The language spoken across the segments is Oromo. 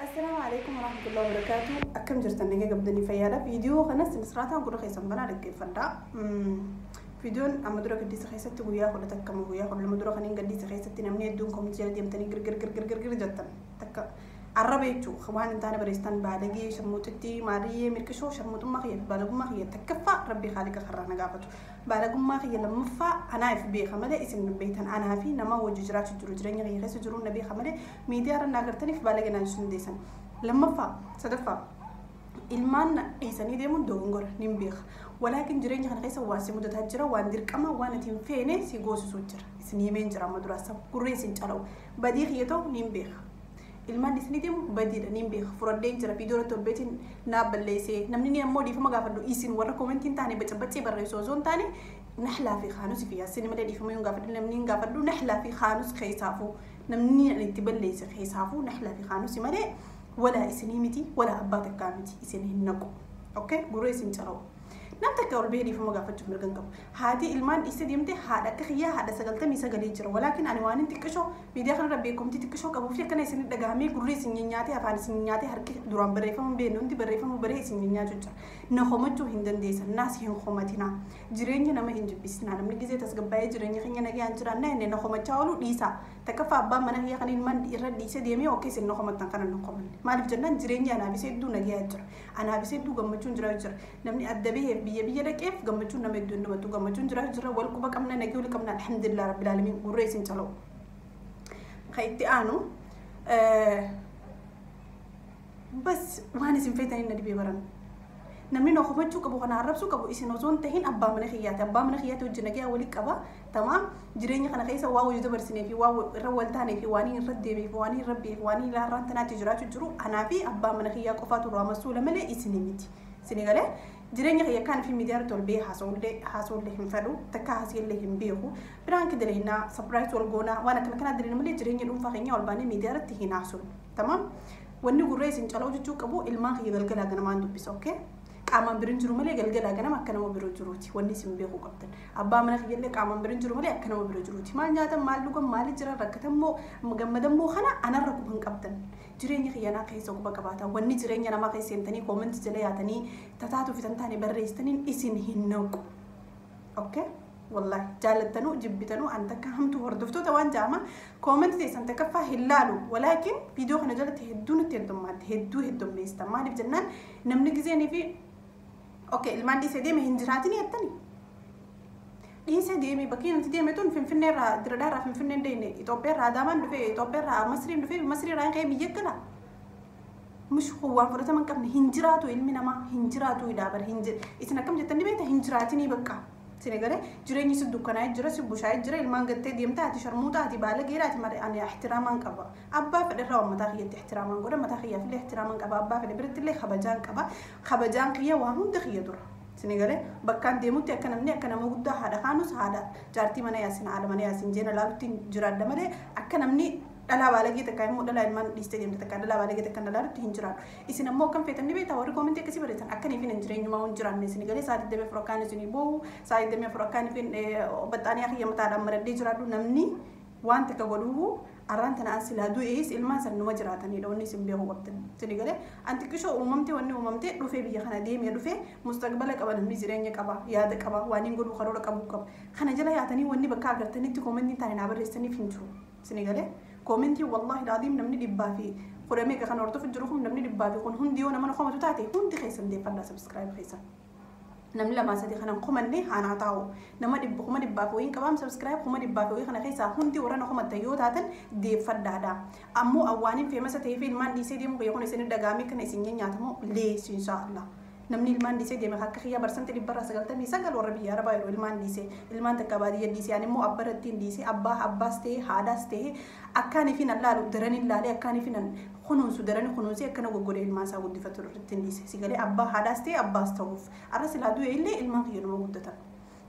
Assalaamu alaikum warahmatullahi wabarakatuh. Akkam jirtan nagaa qabdanii fayyaadha. Viidiyoo kanas sinisiraataan gurra keessan banaa dhaggeeffadha. Viidiyoon amma dura gaddisa keessatti guyyaa 11 guyyaa 12 dura kan hin gaddisa keessatti namni hedduun koomitii jala deemtanii girgir girgir girgir jettan takka arraba jechuu waan hin taane barreessitan baalagee sharmuuxitti maaliyyee mirqishoo sharmuuxummaa kiyya fi baalagummaa kiyya takkaffaa rabbi haaliqa karraa na gaafatu. Baalagummaa kiyya lammaffaa anaaf beeka malee isin beektan anaa fi nama wajji jiraachuu jiru jireenya kiyya keessa jiru na beeka malee miidiyaa irra na agartaniif baalagee naan sun deessan. Lammaffaa sadaffaa ilmaan dhiisanii deemuun dogongora nin beeka. Walaakin jireenya kana keessa waan si mudataa jira waan dirqama waan ati hin feene si goosisuu jira. Isin himeen jira amma duraa sab gurree isin calawu. Badii kiyya ta'u nin beeka. Ilmaan dhiisanii deemu badiidha nin beeka. Furadheen jira viidiyoo irratti olbeetiin naa balleessee namni ni ammoo dhiifama gaafadhu isin warra koomentiin taane bacabbacee barreessu osoo hin taane nahlaa fi kaanus fi yaasin malee dhiifama yoo gaafadhu namni hin gaafadhu nahlaa fi kaanus keessaafuu namni ani itti balleesse keessaafuu nahlaa fi kaanus malee wala isinii miti wala abbaa takkaa miti isin hin naqu. Okay gurree isin calawu. Nam takka ol bahee dhiifama gaafachuuf mirga hin qabu. Haati ilmaan dhiistee deemte haadha akka kiyyaa haadha 99 jira. Walaakin ani waan hin xiqqishoo miidiyaa kanarra beekumtii xiqqishoo qabuu fi akkana isin dhagahamee gurri isin nyaatee afaan isin nyaatee harki duraan barreeffama hin beekne hundi barreeffama baree isin nyaachuu jira. Na komachuu hin dandeessan naas hin komatinaa. Jireenya nama hin jibbisinaa. Namni gizee tasgabbaa'ee jireenya keenya nagayaan jiraannaa inni na komachaa oolu dhiisaa. Takkaffaa abbaan mana kiyyaa kan ilmaan irra dhiisee deemee okkee isin na komattan kana na komanne. Maaliif jennaan jireenya anaaf isa hedduu nagayaa jira. Anaaf isa hedduu gammachuun jira jira. Namni adda baheef biyya biyya dhaqeef gammachuun nama hedduu hin dhumatu. Gammachuun jira jira wal quba qabna nagee wal qabna alhamdulillah rabbil aalamiin gurree isin calawu. Kan itti aanu bas waan isin feetanii na dhibee baran. Namni na komachuu qabu kana arrabsuu qabu isin osoo hin tahin abbaa mana kiyyaati. Abbaa mana kiyyaati wajjin nagaya walii qaba. Tamaam jireenya kana keessa waa hojii dabarsinee fi waa irra wal taanee fi waan irra deemee fi waan irra beef waan irraan tanaatti jiraachuu jiru anaa fi abbaa mana kiyyaa qofaatu irraa masuula malee isin miti. Isin galee jireenya kiyya kan fi miidiyaa irratti ol bahee haasa'ullee hin fedhu takka haasa'illee hin beeku. Biraan kidaleennaa sapiraayis wal goonaa waan akkana kanaa daleena malee jireenya dhuunfaa keenya ol baanee miidiyaa irratti hin haasofnu. Tamaam wanni gurree isin cala'u jechuu qabu ilmaan kiyya galgalaa ganamaan dubbisa. Okay? Qaamaan birin jiru malee galgalaa ganama akka nama biroo jiruuti. Wanni isin beekuu qabdan. Abbaa mana kiyyallee qaamaan birin jiru malee akka nama biroo jiruuti. Maal nyaatan maal dhugan maali jiran rakkatammoo gammadammoo kana anarra quba hin qabdan. Jireenya kiyyanaa keessa quba qabaata. Wanni jireenya namaa keessa seentanii koomentii jala yaatanii tataatuu fi tantaane barreessitaniin isin hin naqu. Okay? Wallahi jaallattanuu jibbitanuu an takka hamtuu hordoftoota waan jaama koomentii teessan takkaffaa hin laalu. Walaakin viidiyoo kana jalatti hedduu nutti heddummaatti hedduu heddummeessitan. Maaliif jennaan namni gizeenii fi okay ilmaan dhiisee deeme hin jiraatinii jettani. Dhiisee deeme bakki nuti deeme tun Finfinnee irraa Diradhaa irraa Finfinnee hin deemne Itoophiyaa irraa Adaamaan dhufe Itoophiyaa irraa Masriin dhufe Masrii irraa ka'ee biyya gala. Mush waan fudhatama hin qabne hin jiraatu ilmi namaa hin jiraatu hidhaa bara hin jira. Isin akkam jettanii beekta hin jiraatinii bakka. Isin egalee jireenyi si dukkanaa'ee jira si bushaa'ee jira ilmaan gattee deemta ati sharmuuxa ati baalageera ati mara ani ihtiraamaan qaba. Abbaa fedhe irraa mataa kiyyatti ihtiraamaan godha mataa kiyyaaf illee ihtiraamaan qaba abbaa fedhe biratti illee kabajaan qaba kabajaan kiyya waa hunda kiyya dura. Isin egalee bakkaan deemutti akka namni akka nama guddaa haadha kaanus haadha jaartii mana yaasin haadha mana yaasin jeena laalutti jiraadha malee akka namni dhalaa baalagee takka immoo dhalaa ilmaan dhiistee deemte takka dhalaa baalagee takka laalutti hin jiraadhu. Isin ammoo akkam feetan ni beektaa warri koomentii akkasii barreessan akkaniif hin jireenyumaa hin jiraanne isin galee sa'a 24 akkaan isin boo'u sa'a 24 akkaan ifin baxxaanii kiyya mataadhaan maradhee jiraadhu namni waan takka godhuu arraan tana an silaa du'ees ilmaan san numa jiraatanidha wanni isin beekuu qabdan. Isin galee an xiqqishoo uumamte wanni uumamte dhufee biyya kana deemee dhufee mustaqbala qaba namni jireenya qaba yaada qaba waan hin godhuu karoora qabu qaba. Kana jala yaatanii wanni bakka agartanitti koomentiin taane naa barreessaniif hin jiru. Isin galee koomentii wallaahi laadiim namni dhibbaa fi kudha meeqa kan hordofu jiru kun namni dhibbaa fi kun hundi yoo nama komatu taate hundi keessan deeffadhaa sabskiraayib keessan. Namni lamaa sadii kanan komanne haanaa taa'u. Nama dhibba kuma dhibbaa fi wayiin qabaam sabskiraayib kuma dhibbaa fi wayii kana keessaa hundi warra na komattan yoo taatan deeffadhaadha. Ammoo awwaaniin feemasa ta'ee fi ilmaan dhiisee deemu kiyya kun isin dhagaamee kana isin nyaatamoo leessu inshaallah. Namni ilmaan dhiisee deeme akka kiyya barsanti dhibbarraa 99 warra biyya arabaa yeroo ilmaan dhiisee ilmaan takka baadiyyaa dhiisee ani immoo abba irratti hin dhiisee abbaa abbaas ta'ee haadhaas ta'ee akkaan fi nan laalu daran hin laalee akkaan fi nan kunuunsu daran kunuunsee akkana goggodee ilmaan isaa guddifatu irratti hin dhiise. Si galee abbaa haadhaas ta'ee abbaas ta'uuf arra silaa du'e illee ilmaan kiyya numa guddatan.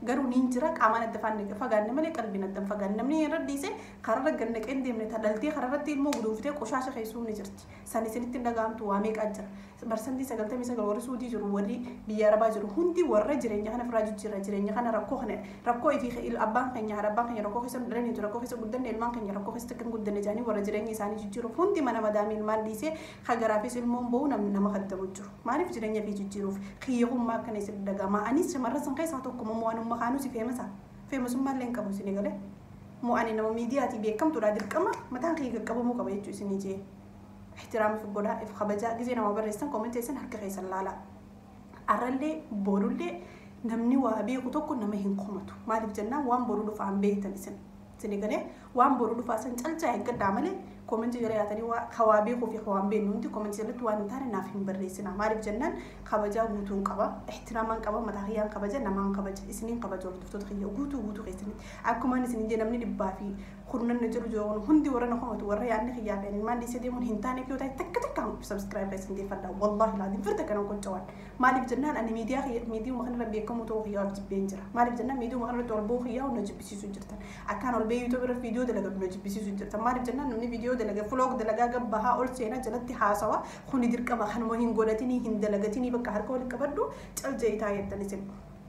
Garuu niin jira qaamaan adda fagaanne malee qalbiin adda fagaanne. Namni irra dhiise kararra gannaqee hin deemne dhaltee kararratti ilmoo guduunfitee qoshaasha keessuu ni jirti. San isinitti hin dhaga'amtu waa meeqaa jira. Barsantii 99 warri Suudii jiru warri biyya Arabaa jiru hundi warra jireenya kana firaa jijjiirra jireenya kana rakkoo kana rakkoo ifii abbaan keenya haadha abbaan keenya rakkoo keessa dhalanii rakkoo keessa guddanne ilmaan keenya rakkoo keessa kan guddanne jaanii warra jireenya isaanii jijjiiruuf hundi mana madaamii ilmaan dhiisee hagaraafis ilmoon ba'u nama kaddamu jiru. Maaliif jireenya fi jijjiiruuf kiyyummaa akkana isin dhaga'ama. Anis shamarran san keessaa tokko waanuma makaanus feemasa. Feemasummaa illee hin qabu isin galee. Moo ani nama miidiyaatii beekamtuudha dirqama mataan kiyya qaqqabamuu qaba jechuu isinii jee. Ihtiraama fi godhaa if kabajaa gisee nama barreessan koomenteessan harka keessan laalaa. Arrallee borullee namni waa beeku tokko nama hin komatu. Maaliif jennaan waan boruu dhufaa hin beektan isin. Isin galee waan boruu dhufaa san calcaa eeggadhaa malee koomentii jala yaatanii hawaa beekuu fi hawaan beeknu hundi koomentii jalatti waan hin taane naaf hin barreessina. Maaliif jennaan kabajaa guutuun qaba, ihtiraamaan qaba, mataa kiyyaan kabaja, namaan kabaja, isiniin kabaja hordoftoota kiyya guutuu guutuu keessanitti. Akkuma inni isiniin jedhe namni dhibbaa fi kurnanna jiru jiru hundi warra na komatu warra yaadni kiyyaa fi ilmaan dhiisee deemuun hin taaneef yoo ta'e takka takkaan subscribe keessan deeffadha. Wallaahi laadiin firta kanan qoccawaan. Maaliif jennaan ani miidiyaa miidiyuma kanarra beekamu ta'uu kiyyaa of jibbeen jira. Maaliif jennaan miidiyuma kanarratti ol ba'uu kiyyaa na jibbisiisu jirtan. Akkaan ol ba'ee YouTube irra viidiyoo dalagadhu na jibbisiisu jirtan. Maaliif jennaan namni viidiyoo dalaga vlog dalagaa gabbahaa ol seenaa jalatti haasawa kuni dirqama kanuma hin godhatinii hin dalagatinii bakka harka walitti qabadhu cal jedhii taa'ee jettan isin.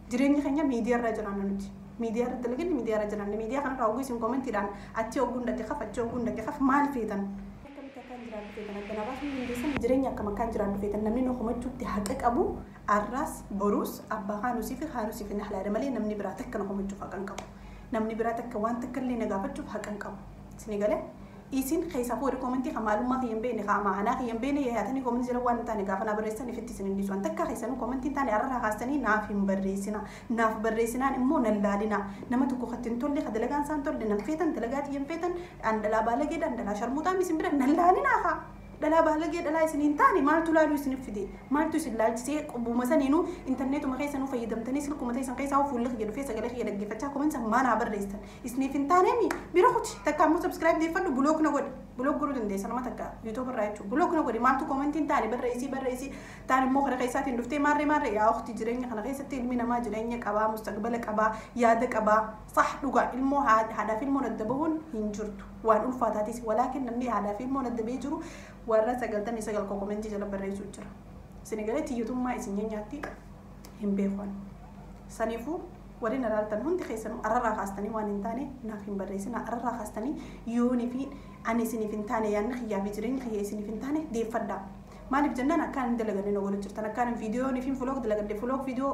Jireenya keenya miidiyaa irra jiraanna nuti. Miidiyaa irra dalaganni miidiyaa irra jiraanna. Miidiyaa kanarraa oguu isin koomentiidhaan achi oguun dhaqe kaf achi oguun dhaqe kaf maal feetan? Akkamitti akkaan jiraannu feetan adda na baasuu dandeessan jireenya akkam akkaan jiraannu feetan namni nu komachuutti haqa qabu arraas boruus abbaa haanusii fi haanusii fi nahlaadha malee namni biraa takka nu komachuuf haqa hin qabu. Namni biraa takka waan takka illee na gaafachuuf haqa hin qabu. Isin galee isin keessaa fuudhi koomentii kan maalummaa kiyya hin beekne kan ma'anaa kiyya hin beekne yaatanii koomentii jala waan hin taane gaafa naa barreessan ifitti isin hin dhiisu. Takka keessanuu koomentii hin taane arraa kaastanii naaf hin barreessina. Naaf barreessinaan immoo nan laalina. Nama tokko katti hin tolle ka dalagaan isaan tolle nan feetan dalagaa tiyya hin feetan an dhalaa baalageedha an dhalaa sharmuutaa isin bira nan laalinaa haa. Dhalaa baalagee dhalaa isin hin taane maaltu laaluu isiniif fide maaltu isin laalchisee qubbuma saniinuu intarneetuma keessanuu fayyadamtanii silkuma teessan keessaa fuulli kiyya dhufee sagalee kiyya dhaggeeffachaa komensa maanaa barreessan isiniif hin taaneemi bira kuti takka ammoo subscribe deeffadhu block na godhi block godhuu dandeessa nama takka YouTube irraa jechuudha block na godhi maaltu komentii hin taane barreessii barreessii taan immoo kana keessaatiin dhuftee maarree maarree yaa ukhti jireenya kana keessatti ilmi namaa jireenya qabaa mustaqbala qabaa yaada qabaa sah dhugaa ilmoo haadhaaf ilmoon adda bahuun hin jirtu waan ulfaataatis walaakin namni haadhaaf ilmoon adda bahee jiru warra 99 komentii jala barreessuu jira. Isin galee tiyyatummaa isin nyaatti hin beekan. Saniifuu warri ilaaltan hundi keessanuu arrarraa kaastanii waan hin taane naaf hin barreessina. Arrarraa kaastanii yoonii fi ani isiniif hin taane yaadni kiyyaa fi jireenyi kiyya isiniif hin taane deeffadhaa. Maaliif jennaan akkaan hin dalaganne nu godhu jirtan akkaan viidiyoon fi vlog dalagadde vlog viidiyoo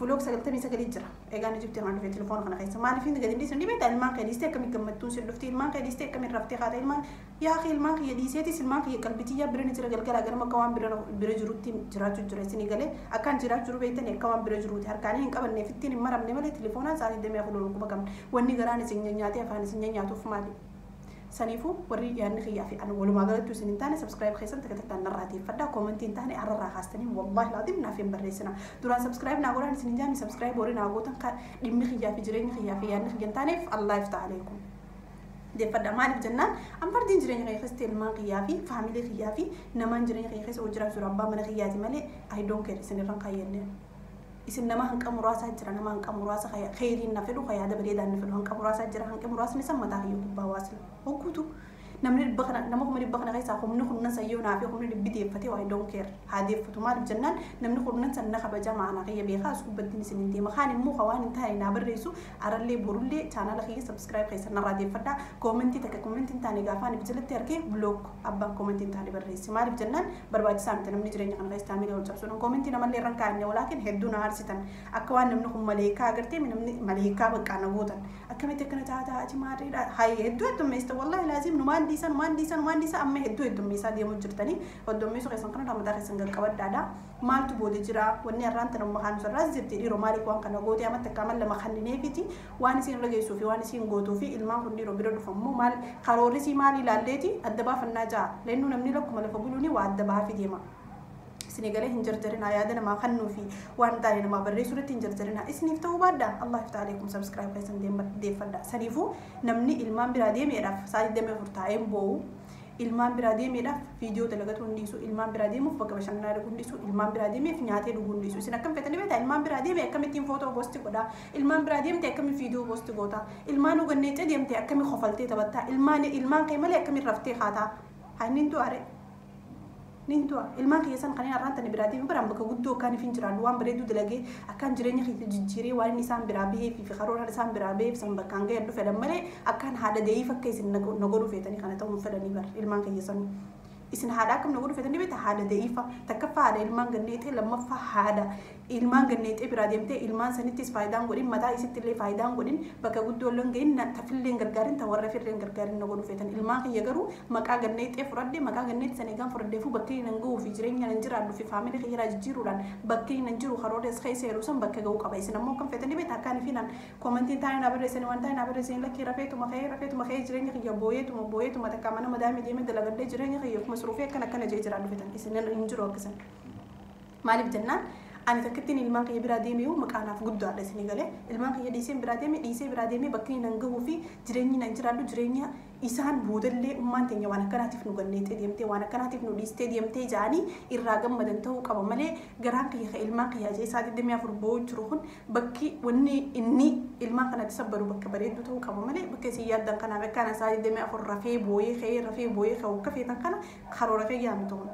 vlog 99 jira. Egaan Ijiptii kana dhufee telefoona kana keessa maaliif hin gadi dhiisan dhibee ilmaan kee dhiistee akkamiin gammattuun sin dhufti ilmaan kee dhiistee akkamiin raftee haata ilmaan yaa kee ilmaan kiyya dhiiseetis ilmaan kiyya qalbitiyyaa bira ni jira galgalaa ganama akka waan bira jirutti jiraachuu jira isinii galee akkaan jiraachuu jiru beektanii akka waan bira jiruuti harkaanii hin qabanneef ittiin hin maramne malee telefoonaan sa'aatii 24 quba qabne wanni garaan isin nyaatee afaan isin nyaatuuf maali. Saniifuu warri yaadni kiyyaa fi ani walumaa galattuu isin hin taane subscribe keessan takka takkaan narraa deeffadhaa koomentii hin taane arrarraa kaastanii wallaahi laatiin naaf hin barreessina. Duraan subscribe naa godhaan isin hin jaamne subscribe warri naa gootan dhimmi kiyyaa fi jireenyi kiyyaa fi yaadni kiyya hin taaneef Allah ifta aleekum. Deeffadhaa maaliif jennaan an fardiin jireenya kiyya keessatti ilmaan kiyyaa fi faamilii kiyyaa fi namaan jireenya kiyya keessa hojjechaa jiru abbaa mana kiyyaati malee I don't care isin irraan kaayyanneen. Isin nama hanqa muraasaa jira nama hanqa muraasa kheyriin na fedhu yaada bareedaan na fedhu hanqa muraasaa jira hanqa muraasni san mataa kiyya gubbaa waasila hogguutu namni dhibba kana nama kuma dhibba kana keessaa humni kurnan san yoo naa fi humni dhibbi deeffatee waa I don't care haa deeffatu maaliif jennaan namni kurnan san na kabaja ma'anaa kiyya beekaa as gubbattiin isin hin deema kaan immoo waan hin taane naa barreessu arallee borullee chaanala kiyya subscribe keessan narraa deeffadhaa koomentii takka koomentii hin taane gaafaan jalatti argee block abbaan koomentii hin taane barreessi maaliif jennaan barbaachisaa miti namni jireenya kana keessa taamee ol cabsuun koomentii namallee irraan kaa'anne walaakin hedduu na aarsitan akka waan namni kun maleekaa agartee namni maleekaa baqqaa na gootan akkamitti akkana taataa achi maadheedha hayi hedduu heddummeessita wallaahi laazim numaan dhiisan waan dhiisan waan dhiisan amma hedduu heddummeessaa deemuu jirtanii heddummeessuu keessan kana mataa keessan qaqqabadhaadha maaltu booda jira wanni har'aan tana makaan sararaas jirti dhiiroo maaliif waan kana gootee amma takka amma lama kannineefiti waan isin irra geessuu fi waan isin gootuu fi ilmaan kun dhiiroo bira dhufammoo maal karoorrisii maal ilaalleeti adda baafannaa ja'a lennuu namni lakkuma lafa buluuni waa adda baafii deema. Isin galee hin jarjarina yaada namaa kennuu fi waan taane namaa barreessuu irratti hin jarjarina isiniif ta'uu baadha Allah ifta aleekum subscribe keessan deeffadha saniifuu namni ilmaan biraa deemeedhaaf sa'aatii 24 taa'een boo'u Ilmaan biraa deemeedhaaf viidiyoo dalagatu hin dhiisu. Ilmaan biraa deemuuf bakka bashannanaa dhaquu hin dhiisu. Ilmaan biraa deemeef nyaatee dhuguu hin dhiisu. Isin akkam feetanii beektaa? Ilmaan biraa deeme akkamittiin footoo post godhaa? Ilmaan biraa deemte akkamiin viidiyoo post gootaa? Ilmaan huganneecee deemte akkamiin kofaltee taphattaa? Ilmaan kee malee akkamiin raftee haataa? Haa inni du'aare. Nin du'a. Ilmaan kiyya san kanneen har'aan tana biraa deeme biraan bakka guddoo akkaan ifin jiraadhu waan bareedduu dalagee akkaan jireenya kiyya jijjiiree waan inni isaan biraa bahee fi karooraan isaan biraa baheef san bakkaan gahee fedhan malee akkaan haadha deeyiif akka isin na godhu feetanii kana ta'uu hin fedhanii bar ilmaan kiyya san. Isin haadha akkam na godhu feetanii beektaa? Haadha deeyifa. Takkaffaa haadha ilmaan ganneexee, lammaffaa haadha ilmaan ganneexee biraa deemtee ilmaan sanittis faayidaan godhin, mataa isitti illee faayidaan godhin, bakka guddoo illee hin gahin, tafillee hin gargaarin, ta warra fillee hin gargaarin na godhu feetan. Ilmaan kiyya garuu maqaa ganneexee fudhadhe, maqaa ganneexee sana eegaan fudhadheefuu bakka inni hin gahuu fi jireenya nan jiraadhu fi faamilii kiyya irraa jijjiiruudhaan bakka inni hin jiru karoora isa keessa yeroo san bakka gahuu qaba. Isin ammoo akkam feetanii beektaa? Akkaan fi naan koomentiin taa'ee naa barreessanii waan taa'ee naa barreessanii lakkii rafeetuma ka'ee rafeetuma ka'ee jireenya kiyya booyeetuma booyeetuma takka mana madaamii deemee dalagadhee jireenya kiyya ofuma suruufee akkana akkana jee jiraadhu feetan. Isin hin jiru akkasan. Maaliif jennaan, ani takkittiin ilmaan kiyya biraa deemee maqaa naaf guddaadha isinii galee. Ilmaan kiyya dhiisee biraa deeme, dhiisee biraa deemee bakka inni nan gahuu fi jireenyi nan jiraadhu jireenya isaan boodallee ummaan teenya waan akkanaatiif nu ganneexee deemtee, waan akkanaatiif nu dhiistee deemtee ja'anii irraa gammadan ta'uu qaba malee garaan kiyya ka ilmaan kiyya jee isaa 24 boo'u jiru kun bakki wanni inni ilmaan kanatti sabbaru bakka bareedduu ta'uu qaba malee bakka isin yaaddan kanaaf akkaan isaa 24 rafee boo'ee ka'ee rafee boo'ee ka'u akka feetan kana karoora kee yaamtu kun.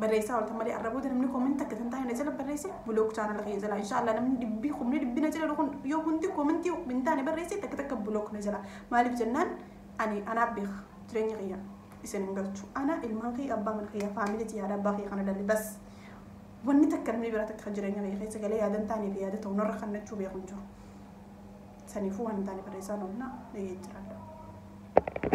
Barreessaa ooltan malee arra booda namni comment akka tan taa'e na jala barreesse block channel kiyya jala. Inshaallah namni dhibbii kumni dhibbi na jala kun yoo hundi comment hin taane barreesse takka takka block na jala. Maaliif jennaan, ani anaaf beeka jireenya kiyya isin hin galchu. Ana ilmaan kiyya, abbaa mana kiyya, faamilii xiyyaara abbaa kiyya kana dalle bas. Wanni takka namni biraa takka jireenya kiyya keessa galee yaada hin taanee fi yaada ta'u narra kannachuu beeku hin jiru. Saniifuu waan hin taane barreessaa oolna dhagee jiraadha.